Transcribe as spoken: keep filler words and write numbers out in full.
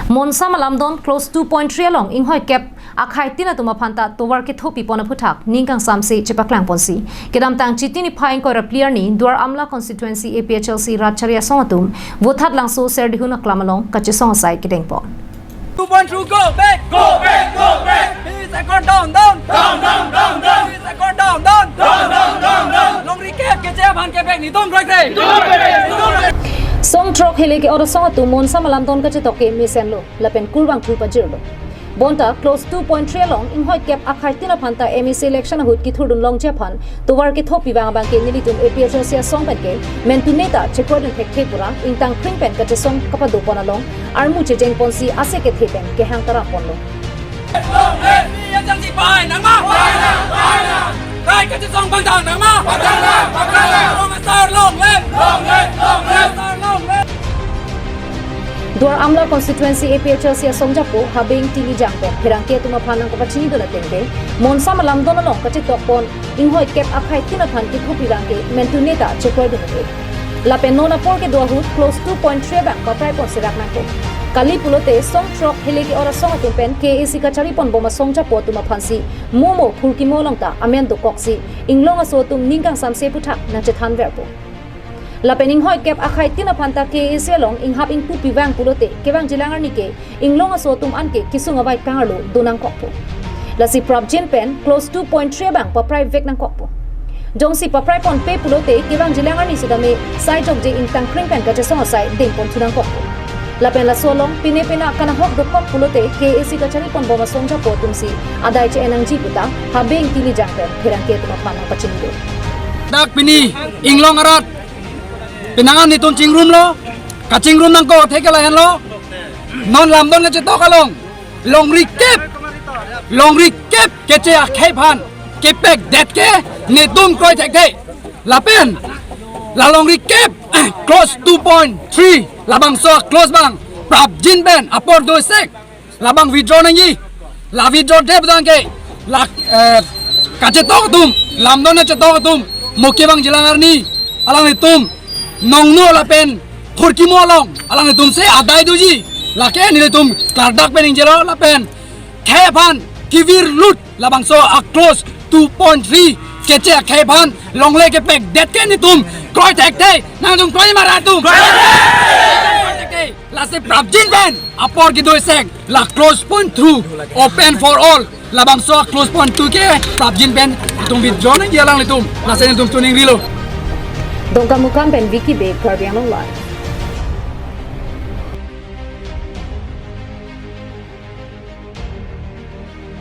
Monsam alamdon clause two point three along inghoi kep akhai tin atum aphanta tovar kethopi pon aphuthak ning kangsamse chepaklang ponsi, kedamtang Chiti niphai ingkoi ra phli arni Duar Amla constituency A P H L C rat chari asong atum Vothatlangso Serdihun aklam along kachesong asai kedeng pon. Two point two, go back! Go back! Go back! Peace accord down, down! Down, down, down, down! Peace accord down, down! Down, down, down, down! Longri kep keche aphan kepek netum kroikre! Song throk hile ke-ot asong atum Monsam alamdon kachetok ke mesenlo lapen kurvangthu pajirlo. Bonta clause two point three along inghoi kep akhai tin aphanta M A C election ahut kethurdun longji aphan tovar kethopi vang abangke nelitum A P H L C asong penke mentune ta chekroidun thekthe pura ingtang kring pen kachesong kapado pon along armu chejeng ponsi ase kethe pen kehang taram ponlo. Duar Amla constituency A P H L C asong japo Habeng Tili Jang pen pherangke atum aphan nangkapachinidun ateng ke, Monsam alamdon along kachetok pon inghoi kep akhai tin aphan kethopi vang ke mentune ta chekroidun-e. Lapen non apor kedo ahut clause two point three abang paprai pon serak nangkok. Kali pulote song throk hile ke-ot asong atum pen K A A C kachari pon bom asong japo atum aphansi momo phurkimo along ta amen dokoksi inglong aso atum ning kangsamse aphuthak nangchethan verpo. Lapen inghoi kep akhai tin aphanta K A A C along inghap ingpupi vang pulote kevangjilang arni ke inglong aso atum anke kesung avai kangarlo do nangkokpo. Lasi prapjin pen clause two point three abang paprai vek nangkokpo. Jongsi paprai ponpe pulote kevangjilang arni sitame sai jokje ingtang kring pen kachesong asai deng ponthu nangkokpo. Lapen laso along pine pina kanahok dokok pulote K A A C kachari pon bom asong japo atumsi adai che-en nangji puta Habeng Tili Jang pen pherangke atum aphan nangpachinido. Dak pini inglong arat penang an netum chingrumlo, kachingrum nangkok thek ke lahenlo. Non lamdon kachetok along longri kep, longri kep keche akhai aphan kepekdet ke netum kroi thekthe. Lapen la longri kep clause two point three labangso clause abang prapjin pen apor do sek labang withdraw nangji. La withdraw det abangke la, eh, kachetok atum, lamdon kachetok atum, mo kevangjilang arni alanglitum nongno lapen phurkimo along alanglitumsi adai doji. Lake nelitum klardak pen ningjelo lapen akhai aphan kevirlut labangso a clause two point three keche akhai aphan longle kepekdet ke netum kroi thekthe. Nangtum kroi ma ra atum? Kroi thekthe. Lasi prapjin pen apor kedo sek la clause point two open for all. Labangso clause point two ke prapjin pen netum withdraw nangji alanglitum. Lasi netum chuning rilo. Dongkamukam pen Vicky Bey, Karbi Anglong Live.